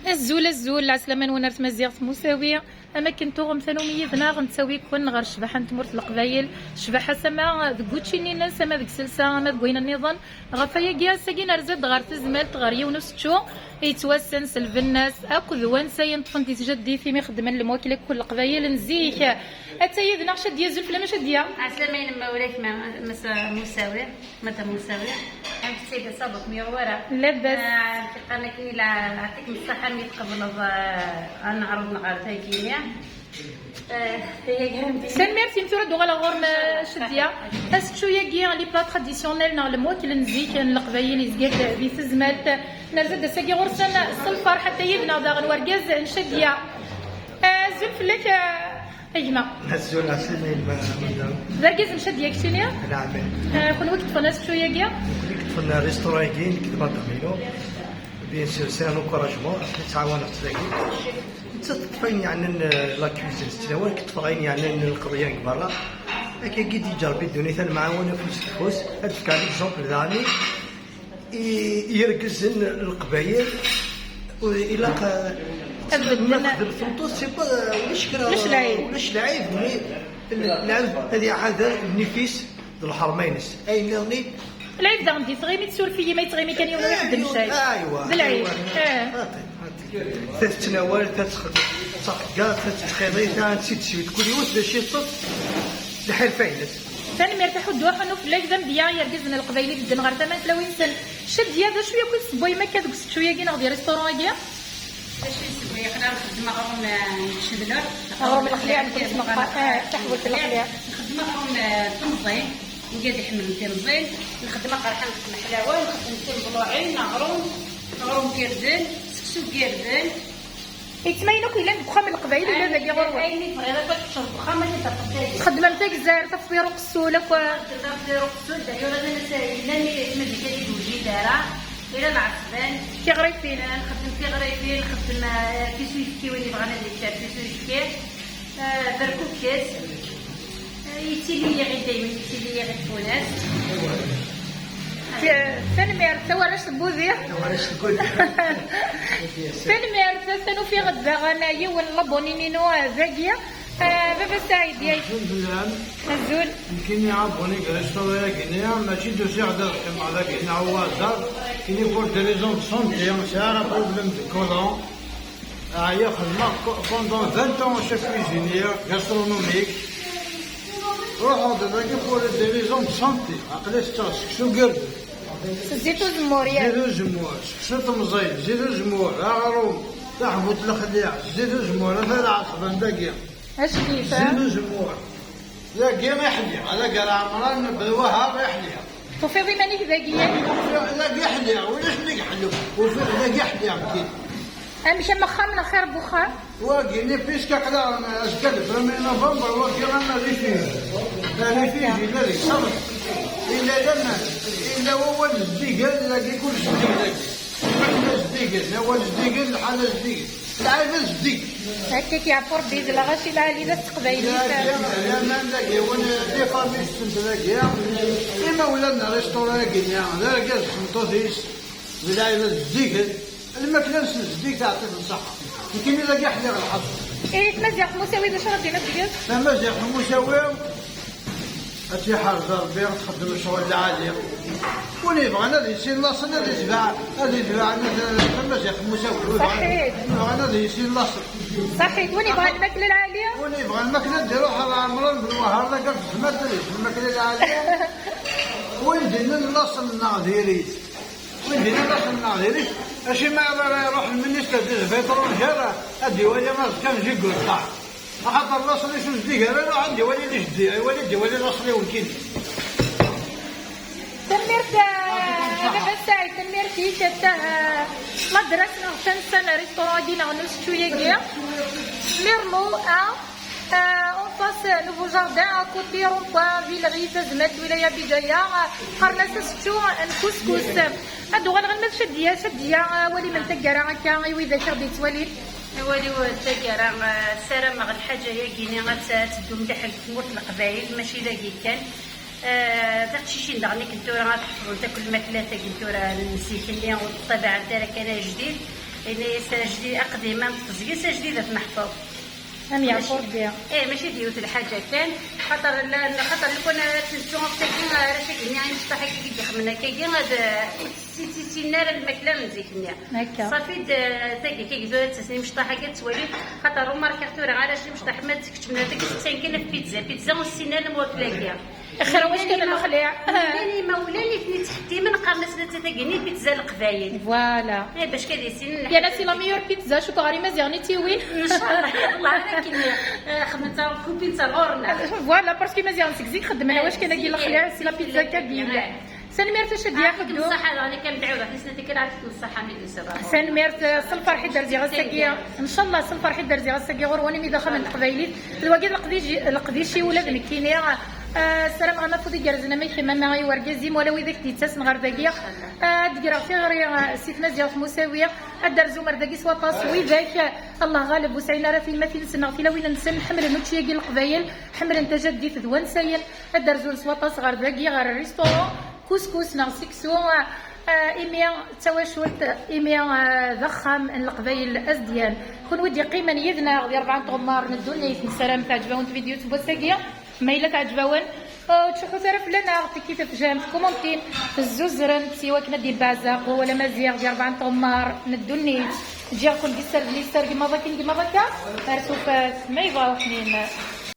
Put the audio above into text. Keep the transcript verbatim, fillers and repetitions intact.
Azul, azul, lɛeslama-nwen ar tmaziɣt Musawi. Am akken tuɣem tanumi yid-neɣ, nettawi-ken ɣer ccbaḥa n tmurt n Leqbayel. Ccbaḥa-s ama deg wuččini-nnes, ama deg selsa, ama deg wayen nniḍen. Ɣef wayagi, ass-agi nerza-d ɣer tezmalt, ɣer yiwen usečču yettwassen s lbenna-s akked wansayen ṭṭfen-t i tjaddit imi xeddmen lemwakla akked Leqbayel n zik. Atta yid-neɣ Cadiya, azul fell-am a Cadiya. Ɛeslama-inem, mawlak ma-, Massa Musawi. Madame Moussaoui, amek ttili, ça va, kem-yuɣ wara? Labas. Ah, qqaren akken ila, yeɛṭik-m ṣṣeḥḥa mi tqebleḍ, ah, aneɛruḍ-nneɣ ɣer tagi-nni. Ah, tanemmirt-im. Tura ad uɣaleɣ ɣur-m, ah, Cadiya. Asečču-agi, les plats traditionnels neɣ lemwakla n zik n Leqbayel, yezga-d di tezmalt. Nerza-d ass-agi ɣur-sen s lferḥ, ata yid-neɣ daɣen wergaz n Cadiya. Ah, azul fell-ak, ah, a gma. Azul, ɛeslama-inem a madame. D argaz n Cadiya keččini? Neɛma. Ah, kunwi i yeṭṭfen asečču-agi? Nekni i yeṭṭfen restaurant-agi, nekk d madame-inu. Bien sûr, c'est un encouragement, akken i ttɛawaneɣ-tt dagi. Nettat teṭṭef ayen yeɛnan, euh, la cuisine s ttnawal, nekk ṭṭfeɣ ayen yeɛnan lqeḍyan deg berra. Akkagi i d-iǧerreb i ddunit, ad nemɛawan afus deg ufus. Ad d-fkeɣ l'exemple daɣen i irgazen n Leqbayel, ilaq ad nexdem tuṭṭut, c'est pas, ulac kra, ulac lɛib, ulac lɛib, mais lɛib ad iɛader nnif-is d lḥerma-ines. Ayen nniḍen. Lɛib daɣen di tɣimi, tsuref-iyi ma yettɣimi kan yiwen ur ixeddem cay. Aywa, d lɛib. Ta tettnawal, ta tettxeddem, ta tettxeḍi, ta ainsi de suite. Kul yiwet d acu yeṭṭef, lḥirfa-ines. Tanemmirt a Ḥuddu, aḥunnu fell-ak d amedya i yergazen n Leqbayel i bedden ɣer tama n tlawin-nsen. Cadiya, d acu yakk i tessewwayem akka deg usečču-agi neɣ di restaurant-agi? D acu i nessewway? Aql-aɣ nxeddem aɣrum, eh, n tcedluḥt. Aɣrum n lexliɛ, nekk nesmeɣ, eh, taḥbult n lexliɛ. Nxeddem aɣrum, eh, n temẓin, wigad iḥemmlen timẓin. Nxeddem aqerḥan n tmeḥlawa, nxeddem timeḍluɛin, aɣrum, aɣrum n yirden, seksu n yirden. Yettmayen akk yellan deg uxxam n Leqbayel, yella dagi ɣur-wen. Ayen i tebɣiḍ akk ad teččeḍ deg uxxam, ad t-id-tafeḍ dagi. Txeddmem tigzar, tafeḍ iruqsul akk. Tafeḍ iruqsul, d'ailleurs, ad as-yellan, ma d nekk ad id-wejjid ara, ila lɛesban. Tiɣrifin. Eh, nxeddem tiɣrifin, nxeddem, eh, fis uyefki, win yebɣan ad yečč ar fis uyefki. Eh, berkukes. Yettili-yi daymen, yettili-yi tfunast. Tanemmirt, tawarract n wudi. Tawarract n wudi. Tanemmirt, atan ufiɣ-d daɣen yiwen n labonini-inu, eh, dagi. Eh, Baba Saɛid, yak. Azul fell-am. Azul. Nekkini abuni deg restaurant-agi-nni, mačči d-usiɣ-d ad qqimeɣ dagi, neɣ au hasard. Nekkini pour des raisons de santé, sɛiɣ un problème de colon. Ɛyiɣ, xedmeɣ pendant vingt ans chef cuisinier gastronomique. Ruḥeɣ-d dagi pour des raisons de santé. Aql-i tetteɣ seksu n yirden. S zzit uzemmur, yak? Zzit uzemmur, seksu n temẓin, zzit uzemmur, aɣrum, taḥbult n lexliɛ, zzit uzemmur, ata lɛeṣban dagi. Acki-t, zzit uzemmur. Dagi i ḥliɣ, dagi ar Ɛemran Belwahar i ḥliɣ. Tufiḍ iman-ik dagi, yak? Ufiɣ dagi ḥliɣ, ulac mi iḥlu. Ufiɣ dagi ḥliɣ, ddin. Amek am axxam neɣ xir n wexxam? Wagi-nni, puisque aql-aɣ azekka le premier novembre, wagi am refuge. Refuge yella deg ṣṣebt. Yella laman, yella wawal zeddigen, dagi kullec zeddig dagi. Lḥala zeddigen, awal zeddigen, lḥala zeddigen. Lɛib zeddig. Akka i k-iɛeffu Rebbi d lɣaci lɛali d teqbaylit. Laman dagi, win, les familles ssent dagi, imawlan n restaurant-agi-nni, d argaz d tmeṭṭut-is, d lɛib zeddigen. Lmakla-nsen zeddig, teɛṭi-ten ṣṣeḥḥa. Nekkini dagi ḥliɣ lḥeṣ. Ihi tmaziɣt n Musawi, d acu ara d-tiniḍ deg-s? Tamaziɣt n Musawi, ad tt-iḥrez Rebbi, ad txeddem ccɣel lɛali. Win yebɣan ad yissin laṣel, ad yetbeɛ, ad yetbeɛ tamaziɣt n Musawi. Win yebɣan, ṣaḥit, win yebɣan ad yissin laṣel. Ṣaḥit, win yebɣan lmakla lɛali. Win yebɣan lmakla, ad iruḥ ɣer Ɛemran Belwahar, dagi ɣef tezmert, ad yissin lmakla lɛali. Win d-yennan laṣel-nneɣ diri-t. Win d-yennan laṣel-nneɣ diri-t, acimi ara iruḥ lministre des affaires étrangères ad d-iwali aẓekka n Jigurṭa? Axaṭer laṣel-is ur zeddig ara, iruḥ ad d-iwali, ad d-iwali laṣel-iw nekkini. Tanemmirt, eh, a Baba Saɛid, tanemmirt-ik. Attah, eh, ladras neɣ tansa n restaurant-agi neɣ n usečču-agi. Merlot, ah, eh, en face Nouveau Jardin, à côté rond-point Villery, tazmert lwilaya Bidaya, eh, qqaren-as asečču n kuskus. Ad uɣaleɣ alma d Cadiya, Cadiya, eh, awal-im n taggara akka i widak i ɣ-d-yettwalin. Awal-iw n taggara, eh, ssarameɣ lḥaǧa-yagi-nni ad t-, ad teddu mliḥ deg tmurt n Leqbayel, mačči dagi kan. Eh, tiqcicin daɣen akken tura ad ḥefḍent akk lmaklat akken tura n zik-nni ur ṭṭabaɛent ara kan ajdid. Ini-as ajdid aqdim am teẓgi-s ajdid af meḥfeḍ. Am yeɛfu Rebbi. Eh, mačči d yiwet lḥaǧa kan, xaṭer la-, xaṭer lukan ara tettu ɣef tagi, arrac-agi-nni imecṭaḥ-agi i d-ixemmen akkagi, ad ur tt-ssissin ara lmakla n zik-nni. Akka. Ṣafi d tagi kagi tura d tasen imecṭaḥ-agi ad twali, xaṭer umarkiɣ tura arrac imecṭaḥ ma d-keččmen ad tagi tettan kan ɣef pizza, pizza ur ssin ara lmakla-agi. Xir wac kan lexliɛ. Llan imawlan i ten-ittḥettimen, qqaren-as la ttagini pizza n leqbayel. Voilà. Eh, bac kad issinen. Yerna c'est la meilleure pizza, cukkeɣ ɣer Imaziɣen i tt-iwin. Nchallah, Allah ara kin xedment ɣur-neɣ. Voilà, parce que Imaziɣen seg zik xeddmen wac kan agi lexliɛ, c'est la pizza kabyle. Tanemmirt a Cadiya Ḥuddu. Ṣaḥa daɣen kan dɛiwda tisna tikkelt. Ṣaḥa mi d-nsaɣ. Tanemmirt, s lferḥ i d-rziɣ ass-agi. Ncallah s lferḥ i d-rziɣ ass-agi ɣur-wen imi d axxam n teqbaylit. D wagi d leqdic-, leqdic-iw ula d nekkini. Ah, ssarameɣ-am afud igerrzen ama i kemm ama i wergaz-im wala widak d-yettasen ɣer dagi. Ah, ad d-greɣ tiɣri, ah, si tmaziɣt musawi. Ad d-rzuɣ ar dagi s waṭas. Widak, ah, Allah ɣaleb, ur sɛin ara tiyemmatin-nsen neɣ tilawin-nsen, ḥemmlen učči-agi n leqbayel, ḥemmlen tajaddit d wansayen. Ad d-rzun s waṭas ɣer dagi, ɣer restaurant, kuskus neɣ seksu. Ah, imi d tawacult, imi, ah, d axxam n leqbayel azedyan. Kunwi d-yeqqimen yid-neɣ di rebɛa n tɣemmar n ddunit, nessaram teɛǧeb-awen tvidyut n wass-agi. Ma yella teɛǧeb-awen, ur ttcuḥḥut ara fell-aneɣ, tikkit ɣef jam, tkumuntin, tezzuzrem-tt i wakken ad d-yebbeɛzeq wawal amaziɣ di rebɛa n tɣemmar n ddunit. Ǧǧiɣ-ken di sser d lisser, gma ḍakin, gma ḍaka, ar tufat ma yebɣa uḥnin.